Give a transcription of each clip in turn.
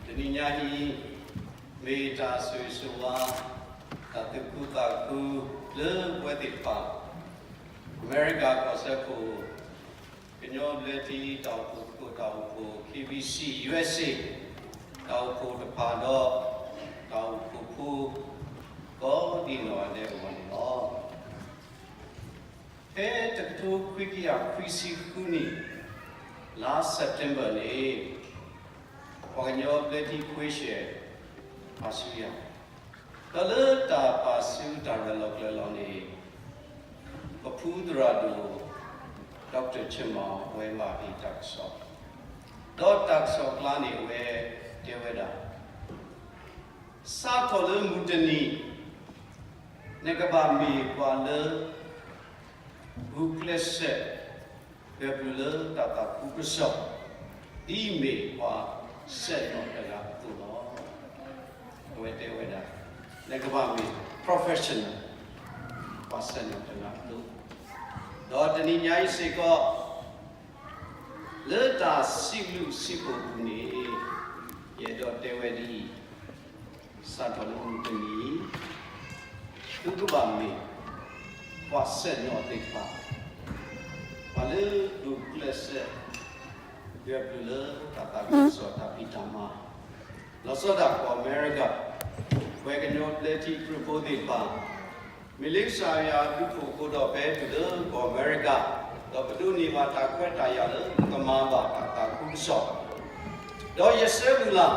တနံၤညါအံၤ မ့ၢ်တၢ်ဆိၣ်ဂ့ၤဆိၣ်ဝါ တၢ်သူၣ်ခုသးခုလၢပဝဲသ့ၣ်တဖၣ် အမဲရကၤကီၢ်စၢဖှိၣ် ကညီဘျၢထံတၢ်အိၣ်ဖှိၣ်သကိးတၢ်အိၣ်ဖှိၣ် K B C U S A တၢ်အိၣ်ဖှိၣ်တဖၣ်ဒီး တၢ်အိၣ်ဖှိၣ်ဖိ ကိးဒံနီၢ်ဂၤဒဲးအဂီၢ်န့ၣ်လီၤ. ဖဲတကထိခွံကယၤခွံဆံဃုနံၣ် လါ September န့ၣ် ပှၤကညီဘျၢထံခွ့ရှဲၣ် ပာ်စုယၤ, ဒီးလၢတၢ်ပာ်စုတၢ်ရဲၣ်လီၤကျဲၤလီၤန့ၣ် ပဖုသရၣ်ဒိၣ် Doctor ဆ့မီၤ အဝဲမၤဟ့ၣ်တၢ်ကစီၣ်, ဒီးတၢ်ကစီၣ်အကျါန့ၣ် အဝဲတဲဝဲဒၣ် စးထီၣ်လၢမုၢ်တနံၤ နကဘၣ်မ့ၢ်ပှၤလၢ ဂုာ်ကျဲးစၢး ဂဲၤပျုၤလၢတၢ်သးခုကစီၣ် ဒ်မ့ၢ်ပှၤဆဲးနီၣ်တဂၤအသိးလီၤ. အဝဲတဲဝဲဒၣ် နကဘၣ်မ့ၢ် professional ပှၤဆဲးနီၣ်တဂၤအသိး, ဒီးတနံၤညါအံၤစ့ၢ်ကီး လၢတၢ်စံးဘျုးစံးဖှိၣ်အပူၤန့ၣ် ယအဲၣ်ဒိးတဲဝဲဒ်အံၤ, စးထီၣ်လၢမုၢ်တနံၤ သုကဘၣ်မ့ၢ် ပှၤဆဲးနီၣ်သ့ၣ်တဖၣ်, ပှၤလၢဂုာ်ကျဲးစၢး ဂဲၤပျုၤလၢတၢ်သးခုကစီၣ်တၢ်ဖံးတၢ်မၤ, လီၤဆီဒၣ်တၢ်ကီၢ်အမဲရကၤ, ပှၤကညီဘျၢထံခရံာ်ဖိသ့ၣ်တဖၣ် မ့ၢ်လၢကစၢ်ယွၤအဘျုးအဖှိၣ်အဃိဒီး ပဟဲတုၤလၢကီၢ်အမဲရကၤ, ဒီးပဒိးန့ၢ်ဘၣ်တၢ်ခွဲးတၢ်ယာ်လၢကမၤဘၣ်တၢ်သးခုကစီၣ်, ဒီးယဆၢမုၢ်လၢ်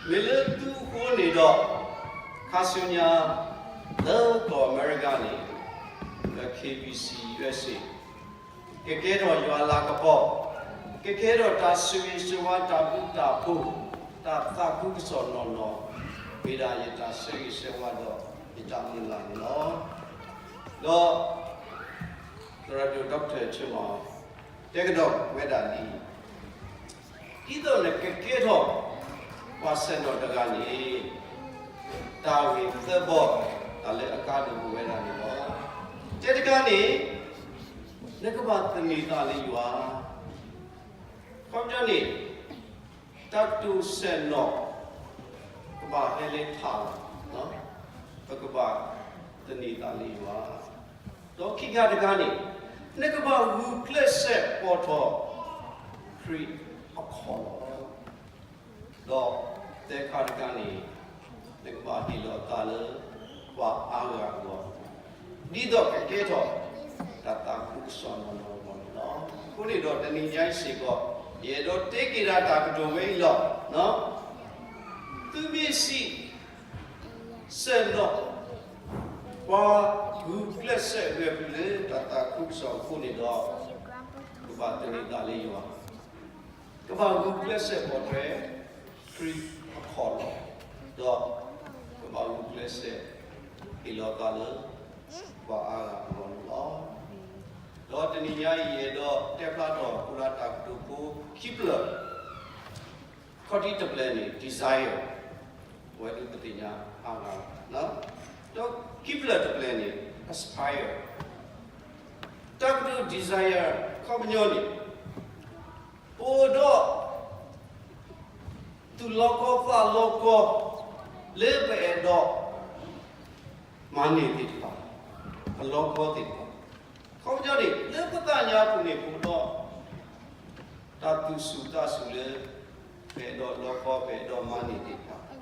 မ့ၢ်လၢသုအဃိန့ၣ်ဒီး ခါဆူညါ လၢကီၢ်အမဲရကၤန့ၣ် လၢ K B C U S A ကကဲထီၣ်ယွၤအလၤကပီၤ, ကကဲထီၣ်တၢ်ဆိၣ်ဂ့ၤဆိၣ်ဝါ တၢ်ဘျုးတၢ်ဖှိၣ် တၢ်သးခုကစီၣ်နီၢ်နီၢ်, မ့ၢ်ဒၣ်ယတၢ်ဆၢဂ့ၤဆၢဝါဒီးယတၢ်မုၢ်လၢ်န့ၣ်လီၤ. ဒီး သရၣ်ဒိၣ် Doctor ဆ့မီၤ တဲကဒီးဝဲဒၣ်ဒ်အံၤ, ဒ်သိးနကကဲထီၣ် ပှၤဆဲးနီၣ်တဂၤန့ၣ် တၢ်ဂ့ၢ်သၢဘီ တၢ်လၢအကါဒိၣ်အိၣ်ဝဲဒၣ်န့ၣ်လီၤ. တၢတခါန့ၣ် နကဘၣ်သန့ၤသးလၢယွၤ, ခီပညီန့ၣ် တၢ်ကတိၤဆဲးနီၣ် ကဘၣ်ဟဲလၢထးလီၤ, ပကဘၣ်သန့ၤသးလၢယွၤ, ဒီးခံခါတခါန့ၣ် နကဘၣ်ဂုာ်ကျဲးစၢးပိာ်ထီၣ် ခရံာ်အခီၣ်လီၢ်, ဒီးသၢခါတခါန့ၣ် နကဘၣ်ဟ့ၣ်လီၤသးလၢ ပှၤအါဂၤအဂီၢ်, ဒ်သိးကကဲထီၣ် တၢ်သးခုကစီၣ်နီၢ်နီၢ်အဂီၢ်န့ၣ်လီၤ. အဃိန့ၣ်ဒီးတနံၤညါအံၤစ့ၢ်ကီး ယအဲၣ်ဒိးတဲက့ၤဒၣ်တၢ်ကတိၤဝဲအံၤလီၤ. သုမ့ၢ်စံး ဆဲးနီၣ် ပှၤဂုာ်ကျဲးစၢးဂဲၤပျုၤလၢတၢ်သးခုကစီၣ်အဃိန့ၣ်ဒီး ကဘၣ်သန့ၤသးလၢယွၤ, ကဘၣ်ဂုာ်ကျဲးစၢးပိာ်ထွဲ ခရံာ်အခီၣ်လီၢ်, ဒီးကဘၣ်ဂုာ်ကျဲးစၢး ဟ့ၣ်လီၤသးလၢ ပှၤအါဂၤအဂီၢ်န့ၣ်လီၤ. ဒီးတနံၤညါအံၤ ယအဲၣ်ဒိးတဲဖျါထီၣ်အဃိဒီးတၢ်ကတိၤဖိခံဖျၢၣ်, ခီၣ်ထံးတဖျၢၣ်န့ၣ် desire, အဝဲဒၣ်ပသ့ၣ်ညါအါဂၤ, ဒီးခံဖျၢၣ်တဖျၢၣ်န့ၣ် aspire, တၢ်ကတိၤ desire ခီပညီန့ၣ် ပအိၣ်ဒီး သူၣ်လီၤကီသးလီၤကီ လၢပအဲၣ်ဒိး မၤန့ၢ်သ့ၣ်တဖၣ်, အလီၤကီသ့ၣ်တဖၣ်, ခီပညီန့ၣ် လၢပသးညါပူၤန့ၣ် ပအိၣ်ဒီး တၢ်သူၣ်စူၤသးစူၤလၢ ပအဲၣ်ဒိးလီၤကီ ပအဲၣ်ဒိးမၤန့ၢ်သ့ၣ်တဖၣ်,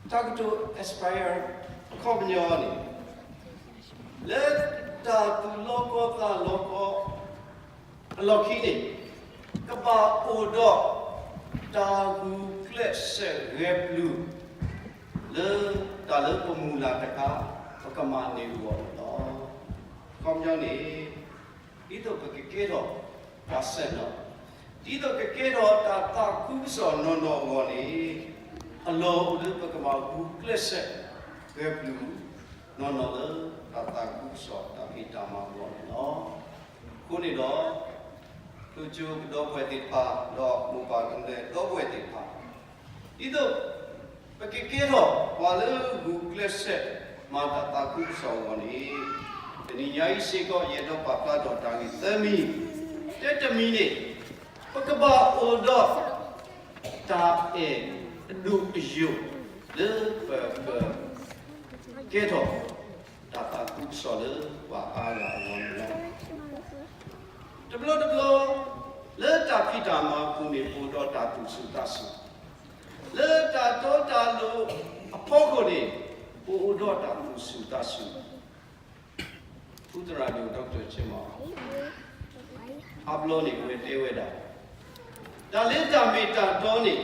တၢ်ကတိၤ aspire အခီပညီန့ၣ် လၢတၢ်သူၣ်လီၤကီသးလီၤကီ အလီၢ်ခံန့ၣ် ကဘၣ်အိၣ်ဒီး တၢ်ဂုာ်ကျဲးစၢးဂဲၤပျုၤ လၢတၢ်လၢပမုၢ်လၢ်တခါ ပကမၤန့ၢ်အဂီၢ်န့ၣ်လီၤ. အခီပညီန့ၣ် ဒ်သိးပကကဲထီၣ် ပှၤဆဲးနီၣ်, ဒ်သိးကကဲထီၣ်တၢ်သးခုကစီၣ်နီၢ်နီၢ်အဂီၢ်န့ၣ် အလီၢ်အိၣ်လၢပကဘၣ်ဂုာ်ကျဲးစၢး ဂဲၤပျုၤ နီၢ်နီၢ်လၢ တၢ်သးခုကစီၣ်တၢ်ဖံးတၢ်မၤအဂီၢ်န့ၣ်လီၤ. အဃိန့ၣ်ဒီး ကျိၣ်စ့ကဒီပုၢ်ဝဲၢ်သ့ၣ်တဖၣ် ဒီးမိၢ်ပၢ်ကမျၢၢ်ဒီပုၢ်ဝဲၢ်သ့ၣ်တဖၣ် ဒ်သိး ပကကဲထီၣ်ပှၤလၢဂုာ်ကျဲးစၢး မၤတၢ်သးခုကစီၣ်အဂီၢ်န့ၣ် တနံၤညါအံၤစ့ၢ်ကီး ယအဲၣ်ဒိးပာ်ဖျါထီၣ်တၢ်ဂ့ၢ်သၢမံၤ, တၢတ မံၤန့ၣ် ပကဘၣ်အိၣ်ဒီး တၢ်အဲၣ်အဒိၣ်အယိာ် လၢပက ကဲထီၣ် တၢ်သးခုကစီၣ်လၢပှၤအါဂၤအဂီၢ်န့ၣ်လီၤ. တဘျီတဘျီ လၢတၢ်ဖံးတၢ်မၤအပူၤန့ၣ် ပအိၣ်ဒီးတၢ်သူၣ်ဆူၣ်သးဆူၣ်, လၢတၢ်တီတၢ်လိၤအဖီခိၣ်န့ၣ် ပအိၣ်ဒီးတၢ်သူၣ်ဆူၣ်သးဆူၣ်. ဖုသရၣ်ဒိၣ် Doctor Chin Maung အါဘျီန့ၣ် အဝဲတဲဝဲဒၣ် တၢ်လၢတၢ်မ့ၢ်တၢ်တီန့ၣ်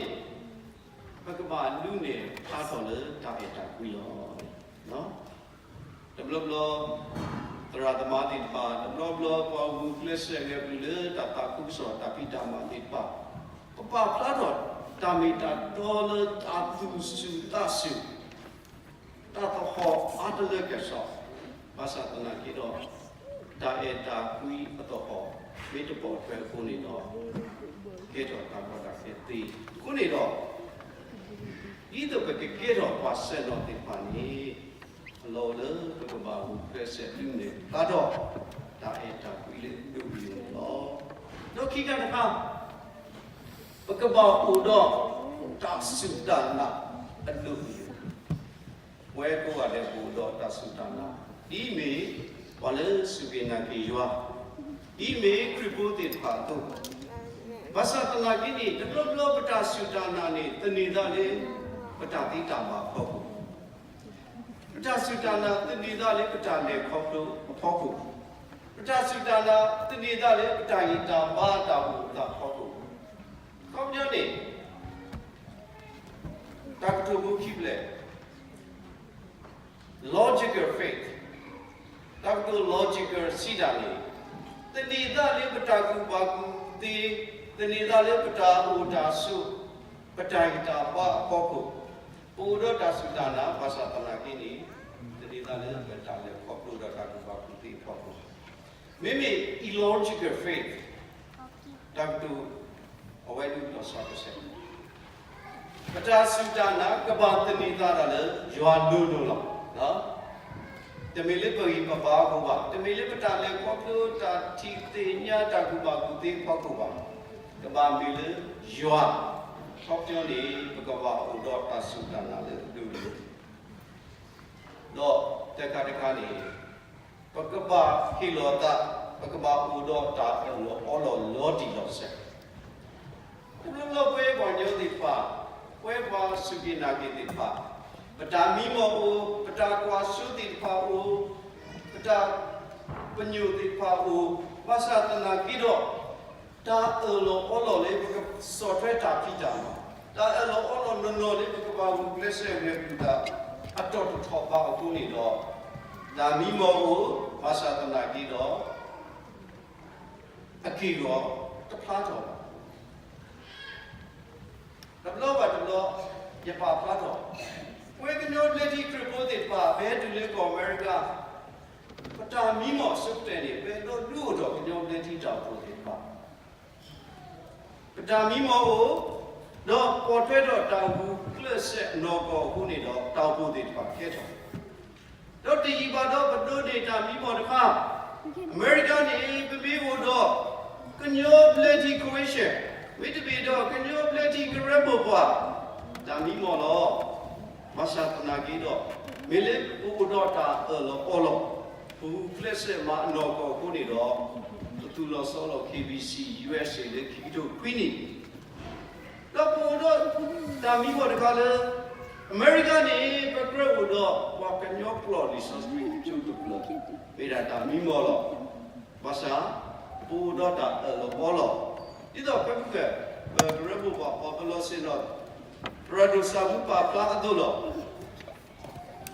ပကဘၣ်ဒုးနဲၣ်ဖျါထီၣ်လၢတၢ်အဲၣ်တၢ်ကွံလီၤ. တဘျီဘျီ သရၣ်သမါသ့ၣ်တဖၣ်, တဘျီဘျီ ပှၤဂုာ်ကျဲးစၢးဂဲၤပျုၢ်လၢတၢ်သးခုကစီၣ်တၢ်ဖံးတၢ်မၤသ့ၣ်တဖၣ်, ပပာ်ဖျါထီၣ်တၢ်မ့ၢ်တၢ်တီလၢတၢ်သူၣ်ဆူၣ်သးဆူၣ် တၢ်သဟီၣ်အါတလၢကစီၣ်, ဘၣ်ဆၣ်သနာ်က့ဒီး တၢ်အဲၣ်တၢ်ကွံအသဟီၣ် မ့ၢ်တပိာ်ထွဲအဃိန့ၣ်ဒီး ကဲထီၣ်တၢ်ကီတၢ်ခဲသ့အဃိန့ၣ်ဒီး ဒ်သိးပကကဲထီၣ်ပှၤဆဲးနီၤသ့ၣ်တဖၣ်န့ၣ် အလီၢ်အိၣ်လၢပကဘၣ်ဂုာ်ကျဲးစၢးဒုးနဲၣ်ဖျါထီၣ် တၢ်အဲၣ်တၢ်ကွံလၢအဒိၣ်အယိာ်န့ၣ်လီၤ. ဒီးခံခါတခါ ပကဘၣ်အိၣ်ဒီး တၢ်စူၢ်တၢ်နာ်အဒိၣ်အယိာ်, ပဝဲကိးဂၤဒဲး ပအိၣ်ဒီးတၢ်စူၢ်တၢ်နာ်, ဒ်အမ့ၢ်ပှၤလၢစူၢ်က့ၤနာ်က့ၤယွၤ, ဒ်အမ့ၢ်ခရံာ်ဖိသ့ၣ်တဖၣ်အသိး, ဘၣ်ဆၣ်သနာ်က့န့ၣ် တဘျီဘျီပတၢ်စူၢ်တၢ်နာ်န့ၣ် သန့ၤသးလၢ ပတၢ်သ့တၢ်ဘၣ်အဖီခိၣ်, ပတၢ်စူၢ်တၢ်နာ်သန့ၤသးလၢပတၢ်လဲၤခီဖျိအဖီခိၣ်, ပတၢ်စူၢ်တၢ်နာ်သန့ၤသးလၢပတၢ်ဂံၢ်တၢ်ဘါတၢ်အိၣ်သးအဖီခိၣ်, အခီပညီန့ၣ် တၢ်ကတိၤဖိခံဖျၢၣ် logical faith, တၢ်ကတိၤ logical စံးတၢ်န့ၣ် သန့ၤသးလၢပတၢ်ကူၣ်ဘၣ်ကူၣ်သ့, သန့ၤသးလၢပတၢ်အိၣ်တၢ်ဆိး, ပတၢ်ဂံၢ်တၢ်ဘါအဖီခိၣ်, ပအိၣ်ဒီးတၢ်စူၢ်တၢ်နာ် ဘၣ်ဆၣ်သနာ်က့န့ၣ် သန့ၤသးလၢပတၢ်လဲၤခီဖျိဒီးတၢ်ကူၣ်ဘၣ်ကူၣ်သ့အဖီခိၣ်, မ့မ့ၢ် illogical faith တၢ်ကတိၤ အဝဲဒၣ်လီၤဆီတစဲး ပတၢ်စူၢ်တၢ်နာ် ကဘၣ်သန့ၤသးဒၣ်လၢ ယွၤဒိၣ်ဒိၣ်လီၤ. တမ့ၢ်လၢပဂံၢ်ပဘါအဃိဘၣ်, တမ့ၢ်လၢပတၢ်လဲၤခီဖျိတၢ်ထံၣ်သ့ၣ်ညါတၢ်ကူၣ်ဘၣ်ကူၣ်သ့အဖီခိၣ်ဘၣ်, ကဘၣ်မ့ၢ်လၢယွၤ, အခီပညီန့ၣ် ပကဘၣ်အိၣ်ဒီးတၢ်စူၢ်တၢ်နာ်လၢအဒိၣ်အယိာ်, ဒီးတၢ်ခါတခါန့ၣ် ပကဘၣ်ဟ့ၣ်လီၤသး, ပကဘၣ်အိၣ်ဒီးတၢ်အၢၣ်လီၤအီလီၤလီၤတံၢ်လီၤဆဲး တဘျီဘျီပဝဲပှၤကညီသ့ၣ်တဖၣ်, ပဝဲပှၤစူၢ်က့ၤနာ်က့ၤသ့ၣ်တဖၣ်, ပတၢ်မံမီၢ်အိၣ်, ပတၢ်ကွၢ်စိသ့ၣ်တဖၣ်အိၣ်, ပတၢ်ပညိၣ်သ့ၣ်တဖၣ်အိၣ်, ဘၣ်ဆၣ်သနာ်က့ဒီး တၢ်အၢၣ်လီၤအီလီၤလၢပကဆီၣ်ထွဲတၢ်ဖံးတၢ်မၤ, တၢ်အၢၣ်လီၤအီလီၤနီၢ်နီၢ်လၢပကဘၣ်ဂုာ်ကျဲးစၢးဂဲၤပျုၢ်တၢ် အတီၢ်တထီၣ်ဘးအဃိန့ၣ်ဒီး, တၢ်မံမီၢ်အိၣ်, ဘၣ်ဆၣ်သနာ်က့ဒီး အက့ၢ်အဂီၤတဖျါထီၣ်ဘၣ်. တဘျီဘၣ်တဘျီ ယပာ်ဖျါထီၣ်, ပဝဲကညီဘျၢထံခရံာ်ဖိသ့ၣ်တဖၣ် ပဟဲတုၤလၢကီၢ်အမဲရကၤ, ပတၢ်မံမီၢ်အဆိကတၢၢ်န့ၣ် ပအဲၣ်ဒိးဒုးအိၣ်ထီၣ်ကညီဘျၢထံတၢ်အိၣ်ဖှိၣ်သ့ၣ်တဖၣ် ပတၢ်မံမီၢ်အိၣ်, ဒီးပိာ်ထွဲဒီးတၢ်ဂုာ်ကျဲးစၢးအနီၢ်ကီၢ်အဃိန့ၣ်ဒီး တၢ်အိၣ်ဖှိၣ်သ့ၣ်တဖၣ်ကဲထီၣ် ဒီးတယံာ်ဘၣ်ဒီးပဒိးန့ၢ်တၢ်မံမီၢ်တခါ, အမဲရကၤန့ၣ် ပမ့ၢ်အိၣ်ဒီး ကညီဘျၢထံ Coalition, မ့တမ့ၢ်ဒီးကညီဘျၢထံကရၢမိၢ်ပှၢ်, တၢ်မံမီၢ်လီၤ. ဘၣ်ဆၣ်သနာ်က့ဒီး မ့ၢ်လၢပအိၣ်ဒီးတၢ်အၢၣ်လီၤအီလီၤ, ပဂုာ်ကျဲးစၢးမၤအနီၢ်ကီၢ်အဃိန့ၣ်ဒီး ပသူၣ်လီၤဆီလီၤ K B C, U S A လၢခံကထိခွံနံၣ် ဒီးပအိၣ်ဒီးတၢ်မံမီၢ်တခါလၢ အမဲရကၤန့ၣ် ပကြၢးအိၣ်ဒီးပှၤကညီကျိာ်လံာ်စီဆှံကၠိတဖျၢၣ်, မ့ၢ်ဒၣ်တၢ်မံမီၢ်လီၤ. ဘၣ်ဆၣ် ပအိၣ်ဒီးတၢ်အၢၣ်လီၤအီလီၤ, ဒ်သိးဖဲပက ပကရၢမိၢ်ပှၢ် ပှၤပလီၢ်ဆ့ၣ်နီၤ ပှၤဒိၣ်စၢ်မူပာ်ဖျါအသိးလီၤ.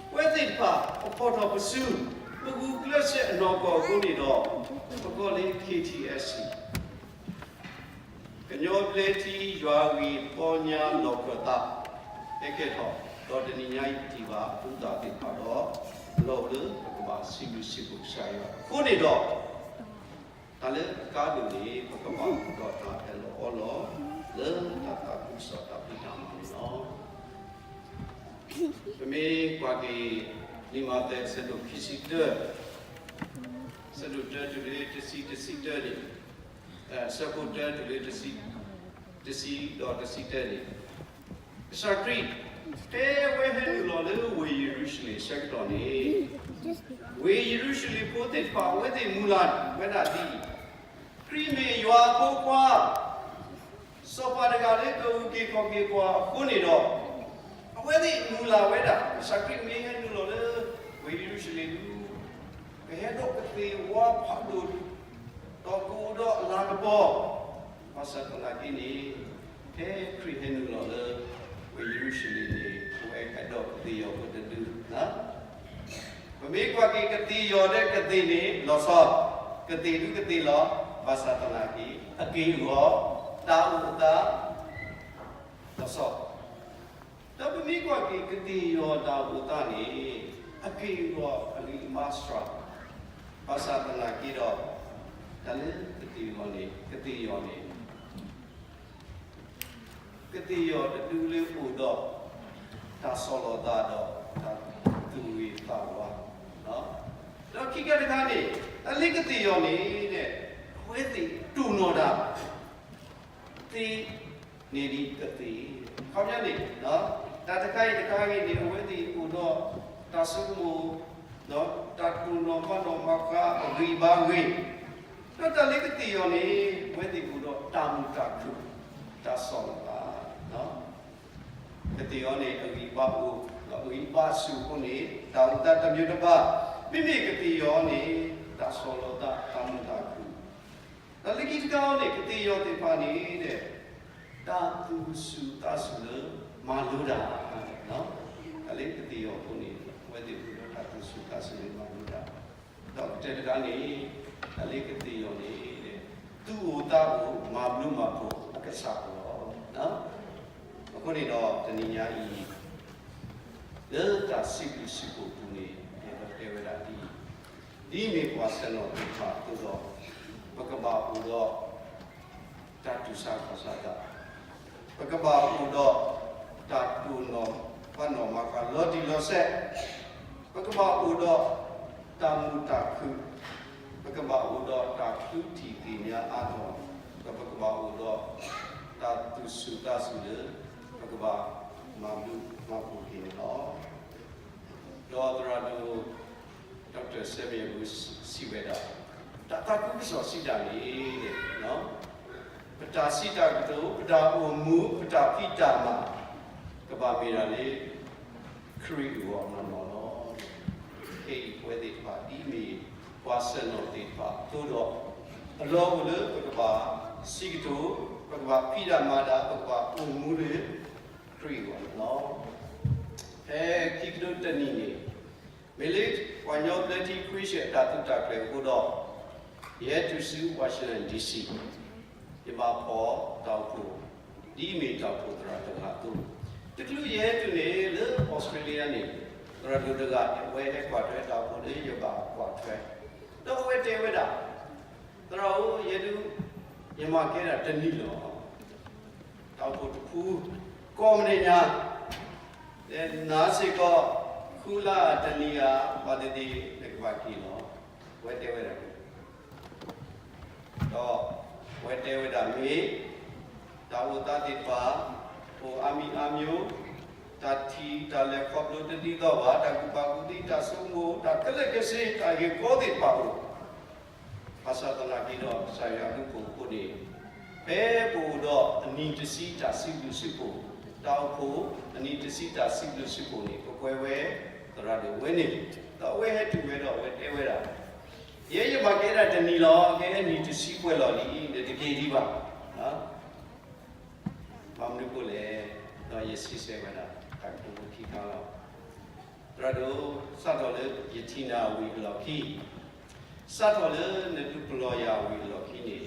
ပဝဲသ့ၣ်တဖၣ် ပဖီၣ်ထီၣ်ပစု, ပဂုာ်ကျဲးစၢးအနီၢ်ကီၢ်အဃိန့ၣ်ဒီး ပကိးလၢ K T S C ကညီဘျၢထံယွၤဂ့ၢ်ပီညါလီၢ်ခၢၣ်သး ဟဲကဲထီၣ်, ဒီးတနံၤညါအံၤပထံၣ်ဘၣ်အဘူးအသးသ့ၣ်တဖၣ်ဒီး အလီၢ်အိၣ်လၢပကဘၣ်စံးဘျုးစံးဖှိၣ်ကစၢ်ယွၤအဃိန့ၣ်ဒီး တၢ်လၢအကါဒိၣ်န့ၣ် ပကဘၣ်အိၣ်ဒီးတၢ်အၢၣ်လီၤအီလီၤ လၢတၢ်သးခုကစီၣ်တၢ်ဖံးတၢ်မၤန့ၣ်လီၤ. ပမ့ၢ်ကွၢ်က့ၤ လံာ်မးသဲအဆၢဒိၣ်ခံဆံတၢ, အဆၢဒိၣ်တၢတုၤလၢတဆံ တဆံတၢန့ၣ်, ဆၢဖိတၢတုၤလၢ တဆံ, တဆံဒီးတဆံတၢန့ၣ်, ကစၢ်ခရံာ် ဖဲအဝဲဟဲနုာ်လီၤလၢဝ့ၢ်ယရူၤၡလ့ၣ်ဆၢကတီၢ်န့ၣ်, ဝ့ၢ်ယရူၤၡလ့ၣ်ဖိသ့ၣ်တဖၣ် အဝဲသ့ၣ်မုၢ်လၢ်ဝဲဒၣ်ဒ်အံၤ, ခရံာ်မ့ၢ်ယွၤအဖိခွါ စီၤပၤတဂၤလၢကဂုၤက့ၤခီၣ်က့ၤပှၤအဃိန့ၣ်ဒီး, အဝဲသ့ၣ်မုၢ်လၢ်ဝဲဒၣ် ကစၢ်ခရံာ်မ့ၢ်ဟဲနုာ်လီၤလၢ ဝ့ၢ်ယရူၤၡလ့ၣ်ဒုး, ကဟဲဒီးကသ့ၣ်ဝါဖးဒိၣ်, ဒီးကအိၣ်ဒီးအလၤကပီၤ, ဘၣ်ဆၣ်သနာ်က့န့ၣ်, ဖဲခရံာ်ဟဲနုာ်လီၤလၢ ဝ့ၢ်ယရူၤၡလ့ၣ်န့ၣ် အဝဲဟဲဒီးကသ့ၣ်ယီၤဖိတဒု, ပမ့ၢ်ကွၢ်က့ၤကသ့ၣ်ယီၤဒီးကသ့ၣ်န့ၣ် လီၤဆီ, ကသ့ၣ်ဒုးကသ့ၣ်လီၤ, ဘၣ်ဆၣ်သနာ်က့ အက့ၢ်အဂီၤ, တၢ်အိၣ်အသး လီၤဆီ, ဒီးပမ့ၢ်ကွၢ်က့ၤကသ့ၣ်ယီၤတၢ်အိၣ်အသးန့ၣ်, အက့ၢ်အဂီၤအဂံၢ်အဘါစှၤ, ဘၣ်ဆၣ်သနာ်က့ဒီး, တၢ်လၢကသ့ၣ်ယီၤန့ၣ်, ကသ့ၣ်ယီၤန့ၣ် ကသ့ၣ်ယီၤတဒုလၢအိၣ်ဒီး တၢ်ဆီၣ်လီၤသးဒီးတၢ်သူၣ်ဂ့ၤသးဝါ, ဒီးခံခါတခါန့ၣ်, တၢ်လၢကသ့ၣ်ယီၤန့ၣ်, အဝဲသ့ၣ်တိၢ်နီၣ်တၢ် သ့န့ၢ်ဒံးကသ့ၣ်, ခီပညီန့ၣ်, တၢ်တခါအံၤတခါအံၤန့ၣ် အဝဲသ့ၣ်အိၣ်ဒီးတၢ်ဆိကမိၣ်, တၢ်တိၢ်နီၣ်ပာ်နီၣ်မၤဃါအဂံၢ်အဘါအဂ့ၢ်, ဒီးတၢ်လၢကသ့ၣ်ယီၤန့ၣ် အဝဲသ့ၣ်အိၣ်ဒီးတၢ်မုာ်တၢ်ခုၣ်, တၢ်ဆီၣ်လီၤသး, ကသ့ၣ်ယီၤန့ၣ် အဂံၢ်ဘါအိၣ်, ဒီးအဂံၢ်ဘါဆူၣ်အဃိန့ၣ် တၢ်အိၣ်သးတမံၤတဘၣ်, မ့မ့ၢ်ကသ့ၣ်ယီၤန့ၣ် တၢ်ဆီၣ်လီၤသး တၢ်မုာ်တၢ်ခုၣ်, ဒီးလၢခံတခါအံၤန့ၣ် ကသ့ၣ်ယီၤသ့ၣ်တဖၣ်န့ၣ်, တၢ်သူၣ်ဆူၣ်သးဆူၣ်လၢမၤလိတၢ်, တၢ်လၢကသ့ၣ်ယီၤအဃိန့ၣ် အဝဲသ့ၣ်အိၣ်ဒီးတၢ်သူၣ်ဆူၣ်သးဆူၣ်လၢမၤလိတၢ်, ဒီးကတၢၢ်တခါန့ၣ်, တၢ်လၢကသ့ၣ်ယီၤန့ၣ်, သူၣ်အိၣ်သးအိၣ်မၤဘျုးမၤဖှိၣ်အကစၢ်အဂီၢ်လီၤ. အဃိန့ၣ်ဒီးတနံၤညါအံၤ လၢတၢ်စံးဘျုးစံးဖှိၣ်အပူၤန့ၣ် ယအဲၣ်ဒိးတဲဝဲဒၣ်ဒ်အံၤ, ဒ်မ့ၢ်ပှၤဆဲးနီၣ်သ့ၣ်တဖၣ်အသိးဒီး, ပကဘၣ်အိၣ်ဒီး တၢ်တူၢ်ဆါခီၣ်ဆါသး, ပကဘၣ်အိၣ်ဒီး တၢ်တိၢ်နီၣ်ပာ်နီၣ်မၤဃါလီၤတံၢ်လီၤဆဲး, ပကဘၣ်အိၣ်ဒီး တၢ်မုာ်တၢ်ခုၣ်, ပကဘၣ်အိၣ်ဒီးတၢ်ကဟုထံၣ်သ့ၣ်ညါအါထီၣ်, ဒီးပကဘၣ်အိၣ်ဒီး တၢ်သူၣ်ဆူၣ်သးဆူၣ်လၢ ပကဘၣ်မၤဘျုးမၤဖှိၣ်က့ၤန့ၣ်လီၤ. ဒီးသရၣ်ဒိၣ် Doctor Samuel စံးဝဲဒၣ်, တၢ်သးခုကစီၣ်စံးတၢ်န့ၣ်, ပတၢ်စံးတၢ်ကတိၤ, ပတၢ်အိၣ်မူ, ပတၢ်ဖံးတၢ်မၤ, ကဘၣ်မ့ၢ်ဒၣ်လၢ ခရံာ်အဂီၢ်နီၢ်နီၢ်လီၤ. ခဲအံၤပဝဲသ့ၣ်တဖၣ် ဒ်မ့ၢ်ပှၤဆဲးနီၣ်သ့ၣ်တဖၣ်အသိးဒီး, အလီၢ်အိၣ်လၢပကဘၣ်စံးကတိၤ, ပကဘၣ်ဖံးတၢ်မၤတၢ်, ပကဘၣ်အိၣ်မူလၢ ခရံာ်အဂီၢ်န့ၣ်လီၤ. ဖဲခံကထိတနံၣ်န့ၣ်, မ့ၢ်လၢပှၤကညီဘျၢထံခရံာ်ၡၢၣ်အတၢ်သူတၢ်ကျဲၤအဃိဒီး, ယဟဲတုၤဆူ Washington D C, ယဘၣ်ဖီၣ်တၢ်အိၣ်ဖှိၣ်, ဒ်အမ့ၢ်တၢ်အိၣ်ဖှိၣ်သရၣ်တဂၤအသိး, တချုးယဟဲတုၤန့ၣ် လၢအီစထြ့လယါန့ၣ်, သရၣ်ဒိၣ်တဂၤ အဝဲဟဲကွၢ်ထွဲတၢ်အိၣ်ဖှိၣ်လၢယဘၣ်ကွၢ်ထွဲ, ဒီးအဝဲတဲဝဲဒၣ်, သရၣ်ဧၢ, ယဲဒၣ် ယမၤကဲဒၣ်တနံၣ်လီၤ. တၢ်အိၣ်ဖှိၣ်တဖု, ကိးမံၤဒဲးညါ, နၤစ့ၢ်ကီး, ဃုလါတနံၤဧါ, ဘၣ်သ့ၣ်သ့ၣ်နကဘၣ်က့ၤလီၤ. အဝဲတဲဝဲဒၣ်န့ၣ်, ဒီးအဝဲတဲဝဲဒၣ်မ့ၢ် တၢ်အိၣ်သးသ့ၣ်တဖၣ်, အိၣ်အါမံၤအါမံၤ, တၢ်ထံၣ်တၢ်လဲၤခီဖျိတဒ်သိးဘၣ်, တၢ်ကူၣ်ဘၣ်ကူၣ်သ့, တၢ်ဆိကမိၣ်, တၢ်ခဲလၢာ်ခဲဆ့, တၢ်ဂ့ၢ်ကီသ့ၣ်တဖၣ်အိၣ် ဘၣ်ဆၣ်သနာ်က့ဒီး ကစၢ်ယွၤအဘျုးအဖှိၣ်အဃိန့ၣ်, ဖဲပအိၣ်ဒီးအနံၣ်တဆံတၢ်စံးဘျုးစံးဖှိၣ်, တၢ်အိၣ်ဖှိၣ်အနံၣ်တဆံတၢ်စံးဘျုးစံးဖှိၣ်န့ၣ် ပကွဲဝဲသရၣ်ဒိၣ်ဝဲန့ၣ်, ဒီးအဝဲဟဲတုၤဝဲဒီးအဝဲတဲဝဲဒၣ်, ယဲယမၤကဲဒၣ်တနံၣ်လီၤ, ကဲအနံၣ်တဆံပှဲၤလီၤလံ, နတက့ၤဒံးဘၣ်. ဘၣ်မနုၤအဃိလဲၣ်, ဒီးယစံးဆၢဝဲဒၣ် တၢ်ကတိၤဖိခံခါလီၤ. သရၣ်ဒိၣ်, စးထီၣ်လၢယထံၣ်နၤဝံၤအလီၢ်ခံ, စးထီၣ်လၢနဒုးပလီၢ်ယၤဝံၤအလီၢ်ခံန့ၣ်,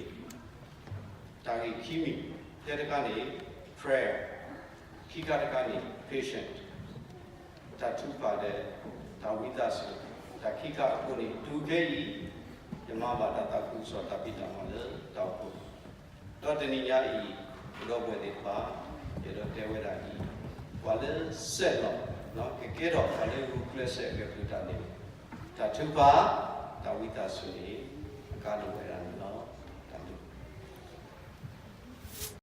တၢ်ဂ့ၢ်ခံမံၤ, တၢတခါန့ၣ် prayer, ခံခါတခါန့ၣ် patient, တၢ်ထုကဖၣ်ဒီး တၢ်ဝံသးစူၤ, တၢ်ခံခါအဃိန့ၣ် တုၤခဲအံၤ ယမၤဘၣ်တၢ်သးခုကစီၣ်တၢ်ဖံးတၢ်မၤလၢတၢ်အိၣ်ဖှိၣ်, ဒီးတနံၤညါအံၤ ပဒီပုၢ်ဝဲၢ်သ့ၣ်တဖၣ်, ယအဲၣ်ဒိးတဲဝဲဒၣ်အံၤ, ပှၤလၢစဲးလီၤ, ကကဲထီၣ်ပှၤလၢဂုာ်ကျဲးစၢးအဂဲၤပျုၢ်တၢ်န့ၣ်, တၢ်ထုကဖၣ်, တၢ်ဝံသးစူၤန့ၣ် အကါဒိၣ်ဝဲဒၣ်န့ၣ်လီၤ.